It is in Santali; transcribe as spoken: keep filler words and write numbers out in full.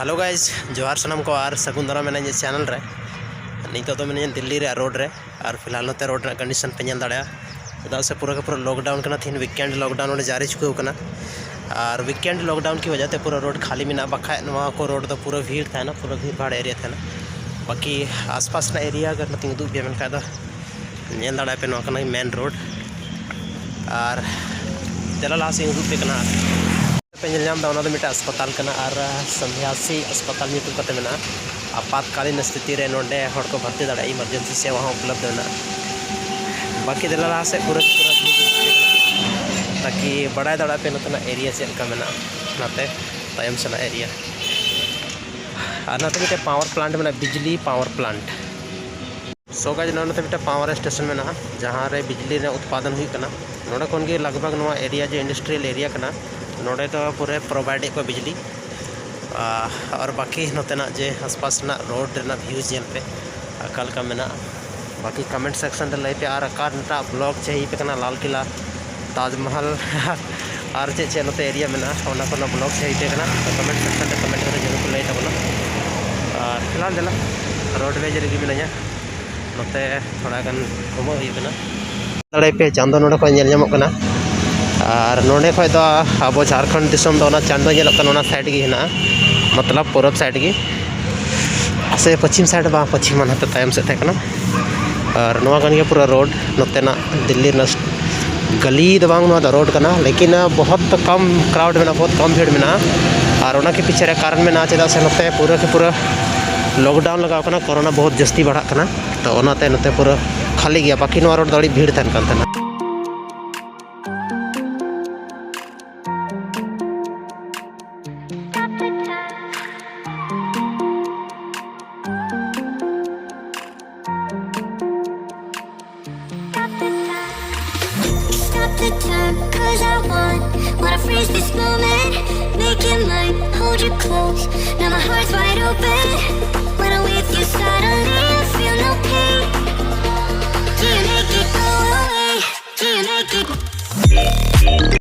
Hello guys, ᱡᱚᱦᱟᱨ ᱥᱟᱱᱟᱢ ᱠᱚ ᱟᱨ ᱥᱟᱹᱜᱩᱱ ᱫᱟᱨᱟᱢ ᱢᱮᱱᱟᱜᱼᱟ ᱤᱧᱟᱹᱜ ᱪᱮᱱᱮᱞ ᱨᱮ᱾ ᱱᱤᱛᱚᱜ ᱫᱚ ᱢᱮᱱᱟᱹᱧᱟ ᱫᱤᱞᱞᱤ ᱨᱮᱭᱟᱜ ᱨᱳᱰ ᱨᱮ, ᱟᱨ ᱯᱷᱤᱞᱦᱟᱞ ᱱᱚᱛᱮ ᱨᱳᱰ ᱨᱮᱱᱟᱜ ᱠᱚᱱᱰᱤᱥᱚᱱ ᱯᱮ ᱧᱮᱞ ᱫᱟᱲᱮᱭᱟᱜᱼᱟ᱾ ᱪᱮᱫᱟᱜ ᱥᱮ ᱯᱩᱨᱟᱹ ᱜᱮ ᱯᱩᱨᱟᱹ ᱞᱚᱠᱰᱟᱣᱩᱱ ᱠᱟᱱᱟ, ᱛᱤᱦᱤᱧ ᱣᱤᱠᱮᱱᱰ ᱞᱚᱠᱰᱟᱣᱩᱱ ᱱᱚᱰᱮ ᱡᱟᱹᱨᱤ ᱪᱩᱠᱟᱹᱣ ᱠᱟᱱᱟ᱾ ᱟᱨ ᱣᱤᱠᱮᱱᱰ ᱞᱚᱠᱰᱟᱣᱩᱱ ᱠᱤ ᱣᱟᱡᱟ ᱛᱮ ᱯᱩᱨᱟᱹ ᱨᱳᱰ ᱠᱷᱟᱹᱞᱤ ᱢᱮᱱᱟᱜᱼᱟ, ᱵᱟᱠᱷᱟᱡ ᱱᱚᱣᱟ ᱠᱚ ᱨᱳᱰ ᱫᱚ ᱯᱩᱨᱟᱹ ᱵᱷᱤᱲ ᱛᱟᱦᱮᱱᱟ, ᱯᱩᱨᱟᱹ ᱵᱷᱤᱲ ᱵᱷᱟᱲ ᱮᱨᱤᱭᱟ ᱛᱟᱦᱮᱱᱟ᱾ ᱵᱟᱹᱠᱤ ᱟᱥᱯᱟᱥ ᱨᱮᱱᱟᱜ ᱮᱨᱤᱭᱟ ᱟᱜᱟᱨ ᱱᱚᱛᱮᱧ ᱩᱫᱩᱜ ᱯᱮᱭᱟ ᱢᱮᱱᱠᱷᱟᱡ ᱫᱚ ᱧᱮᱞ ᱫᱟᱲᱮᱭᱟᱜ ᱯᱮ, ᱱᱚᱣᱟ ᱠᱟᱱᱟ ᱢᱮᱱ ᱨᱳᱰ᱾ ᱟᱨ ᱫᱮᱞᱟ ᱞᱟᱦᱟ ᱥᱮᱫ ᱤᱧ ᱩᱫᱩᱜ ᱯᱮ ᱠᱟᱱᱟ᱾ ᱯᱮ ᱧᱮᱞ ᱧᱟᱢ ᱮᱫᱟ, ᱚᱱᱟ ᱫᱚ ᱢᱤᱫᱴᱟᱝ ᱦᱟᱥᱯᱟᱛᱟᱞ ᱠᱟᱱᱟ, ᱟᱨ ᱥᱚᱱᱫᱷᱭᱟᱥᱤ ᱦᱟᱥᱯᱟᱛᱟᱞ ᱧᱩᱛᱩᱢ ᱠᱟᱛᱮ ᱢᱮᱱᱟᱜᱼᱟ᱾ ᱟᱯᱟᱛᱠᱟᱞᱤᱱ ᱥᱛᱷᱤᱛᱤ ᱨᱮ ᱱᱚᱰᱮ ᱦᱚᱲ ᱠᱚ ᱵᱷᱚᱨᱛᱤ ᱫᱟᱲᱮᱭᱟᱜᱼᱟ, ᱤᱢᱟᱨᱡᱮᱱᱥᱤ ᱥᱮᱵᱟ ᱦᱚᱸ ᱩᱯᱞᱚᱵᱫᱷ ᱢᱮᱱᱟᱜᱼᱟ᱾ ᱵᱟᱹᱠᱤ ᱫᱮᱞᱟ ᱞᱟᱦᱟ ᱥᱮᱫ ᱯᱩᱨᱟᱹ ᱯᱩᱨᱟᱹ ᱛᱟᱠᱤ ᱵᱟᱲᱟᱭ ᱫᱟᱲᱮᱭᱟᱜ ᱯᱮ ᱱᱚᱛᱮᱱᱟᱜ ᱮᱨᱤᱭᱟ ᱪᱮᱫ ᱞᱮᱠᱟ ᱢᱮᱱᱟᱜᱼᱟ, ᱱᱟᱛᱮ ᱛᱟᱭᱚᱢ ᱥᱮᱱᱟᱜ ᱮᱨᱤᱭᱟ᱾ ᱟᱨ ᱱᱟᱛᱮ ᱢᱤᱫᱴᱮᱱ ᱯᱟᱣᱟᱨ ᱯᱞᱟᱱᱴ ᱢᱮᱱᱟᱜᱼᱟ, ᱵᱤᱡᱽᱞᱤ ᱯᱟᱣᱟᱨ ᱯᱞᱟᱱᱴ᱾ ᱥᱳ ᱜᱟᱭᱡᱽ, ᱱᱚᱣᱟ ᱱᱚᱛᱮ ᱢᱤᱫᱴᱮᱱ ᱯᱟᱣᱟᱨ ᱥᱴᱮᱥᱚᱱ ᱢᱮᱱᱟᱜᱼᱟ, ᱡᱟᱦᱟᱸ ᱨᱮ ᱵᱤᱡᱽᱞᱤ ᱨᱮᱱᱟᱜ ᱩᱛᱯᱟᱫᱚᱱ ᱦᱩᱭᱩᱜ ᱠᱟᱱᱟ᱾ ᱱᱚᱰᱮ ᱠᱷᱚᱱ ᱜᱮ ᱞᱟᱜᱽ ᱵᱷᱟᱜᱽ ᱱᱚᱣᱟ ᱮᱨᱤᱭᱟ ᱡᱮ ᱤᱱᱰᱟᱥᱴᱨᱤᱭᱟᱞ ᱮᱨᱤᱭᱟ ᱠᱟᱱᱟ, ᱱᱚᱰᱮ ᱫᱚ ᱯᱩᱨᱟᱹ ᱯᱨᱳᱵᱷᱟᱭᱤᱰ ᱮᱫ ᱠᱚᱣᱟ ᱵᱤᱡᱽᱞᱤ᱾ ᱟᱨ ᱵᱟᱹᱠᱤ ᱱᱚᱛᱮᱱᱟᱜ ᱡᱮ ᱟᱥᱯᱟᱥ ᱨᱮᱱᱟᱜ ᱨᱳᱰ ᱨᱮᱱᱟᱜ ᱵᱷᱤᱭᱩ ᱧᱮᱞ ᱯᱮ, ᱚᱠᱟ ᱞᱮᱠᱟ ᱢᱮᱱᱟᱜᱼᱟ᱾ ᱵᱟᱹᱠᱤ ᱠᱚᱢᱮᱱᱴ ᱥᱮᱠᱥᱚᱱ ᱨᱮ ᱞᱟᱹᱭ ᱯᱮ, ᱟᱨ ᱚᱠᱟᱴᱟᱜ ᱵᱞᱚᱜ ᱪᱟᱹᱦᱤ ᱯᱮ ᱠᱟᱱᱟ, ᱞᱟᱞ ᱠᱤᱞᱟ, ᱛᱟᱡᱽᱢᱚᱦᱚᱞ, ᱟᱨ ᱪᱮᱫ ᱪᱮᱫ ᱱᱚᱛᱮ ᱮᱨᱤᱭᱟ ᱢᱮᱱᱟᱜᱼᱟ, ᱚᱱᱟ ᱠᱚᱨᱮᱱᱟᱜ ᱵᱞᱚᱜ ᱪᱟᱹᱦᱤ ᱯᱮ ᱠᱟᱱᱟ, ᱠᱚᱢᱮᱱᱴ ᱥᱮᱠᱥᱚᱱ ᱨᱮ ᱠᱚᱢᱮᱱᱴ ᱠᱟᱛᱮ ᱡᱟᱹᱨᱩᱲ ᱯᱮ ᱞᱟᱹᱭ ᱛᱟᱵᱚᱱᱟ᱾ ᱟᱨ ᱯᱷᱤᱞᱦᱟᱞ ᱫᱮᱞᱟ, ᱨᱳᱰᱣᱮᱡᱽ ᱨᱮᱜᱮ ᱢᱤᱱᱟᱹᱧᱟ᱾ ᱱᱚᱛᱮ ᱛᱷᱚᱲᱟ ᱜᱟᱱ ᱜᱷᱩᱢᱟᱹᱜ ᱦᱩᱭᱩᱜ ᱠᱟᱱᱟ᱾ ᱫᱟᱲᱮ ᱯᱮ, ᱪᱟᱸᱫᱚ ᱱᱚᱰᱮ ᱠᱷᱚᱱ ᱧᱮᱞ ᱧᱟᱢᱚᱜ ᱠᱟᱱᱟ᱾ ᱟᱨ ᱱᱚᱰᱮ ᱠᱷᱚᱱ ᱫᱚ ᱟᱵᱚ ᱡᱷᱟᱲᱠᱷᱚᱸᱰ ᱫᱤᱥᱚᱢ ᱫᱚ ᱚᱱᱟ ᱪᱟᱸᱫᱚ ᱧᱮᱞᱚᱜ ᱠᱟᱱᱟ, ᱚᱱᱟ ᱥᱟᱭᱤᱰ ᱜᱮ ᱦᱮᱱᱟᱜᱼᱟ, ᱢᱚᱛᱞᱚᱵ ᱯᱩᱨᱩᱵ ᱥᱟᱭᱤᱰ ᱜᱮ᱾ ᱥᱮ ᱯᱚᱪᱷᱤᱢ ᱥᱟᱭᱤᱰ, ᱵᱟᱝ, ᱯᱚᱪᱷᱤᱢ ᱢᱟ ᱱᱟᱛᱮ ᱛᱟᱭᱚᱢ ᱥᱮᱫ ᱛᱟᱦᱮᱸ ᱠᱟᱱᱟ᱾ ᱟᱨ ᱱᱚᱣᱟ ᱠᱟᱱ ᱜᱮᱭᱟ ᱯᱩᱨᱟᱹ ᱨᱳᱰ ᱱᱚᱛᱮᱱᱟᱜ ᱫᱤᱞᱞᱤ ᱨᱮᱱᱟᱜ᱾ ᱜᱟᱹᱞᱤ ᱫᱚ ᱵᱟᱝ, ᱱᱚᱣᱟ ᱫᱚ ᱨᱳᱰ ᱠᱟᱱᱟ, ᱞᱮᱠᱤᱱ ᱵᱚᱦᱩᱛ ᱠᱚᱢ ᱠᱨᱟᱣᱩᱰ ᱢᱮᱱᱟᱜᱼᱟ, ᱵᱚᱦᱩᱛ ᱠᱚᱢ ᱵᱷᱤᱲ ᱢᱮᱱᱟᱜᱼᱟ᱾ ᱟᱨ ᱚᱱᱟ ᱠᱮ ᱯᱤᱪᱷᱮ ᱨᱮ ᱠᱟᱨᱚᱱ ᱢᱮᱱᱟᱜᱼᱟ, ᱪᱮᱫᱟᱜ ᱥᱮ ᱱᱚᱛᱮ ᱯᱩᱨᱟᱹ ᱠᱮ ᱯᱩᱨᱟᱹ ᱞᱚᱠᱰᱟᱣᱩᱱ ᱞᱟᱜᱟᱣ ᱠᱟᱱᱟ, ᱠᱳᱨᱳᱱᱟ ᱵᱚᱦᱩᱛ ᱡᱟᱹᱥᱛᱤ ᱵᱟᱲᱦᱟᱜ ᱠᱟᱱᱟ, ᱛᱚ ᱚᱱᱟᱛᱮ ᱱᱚᱛᱮ ᱯᱩᱨᱟᱹ ᱠᱷᱟᱹᱞᱤ ᱜᱮᱭᱟ, ᱵᱟᱹᱠᱤ ᱱᱚᱣᱟ ᱨᱳᱰ ᱫᱚ ᱟᱹᱰᱤ ᱵᱷᱤᱲ ᱛᱟᱦᱮᱱ ᱠᱟᱱ ᱛᱟᱦᱮᱱᱟ᱾ Stop the time, cause I want, wanna freeze this moment, make it mine, hold you close, now my heart's wide open.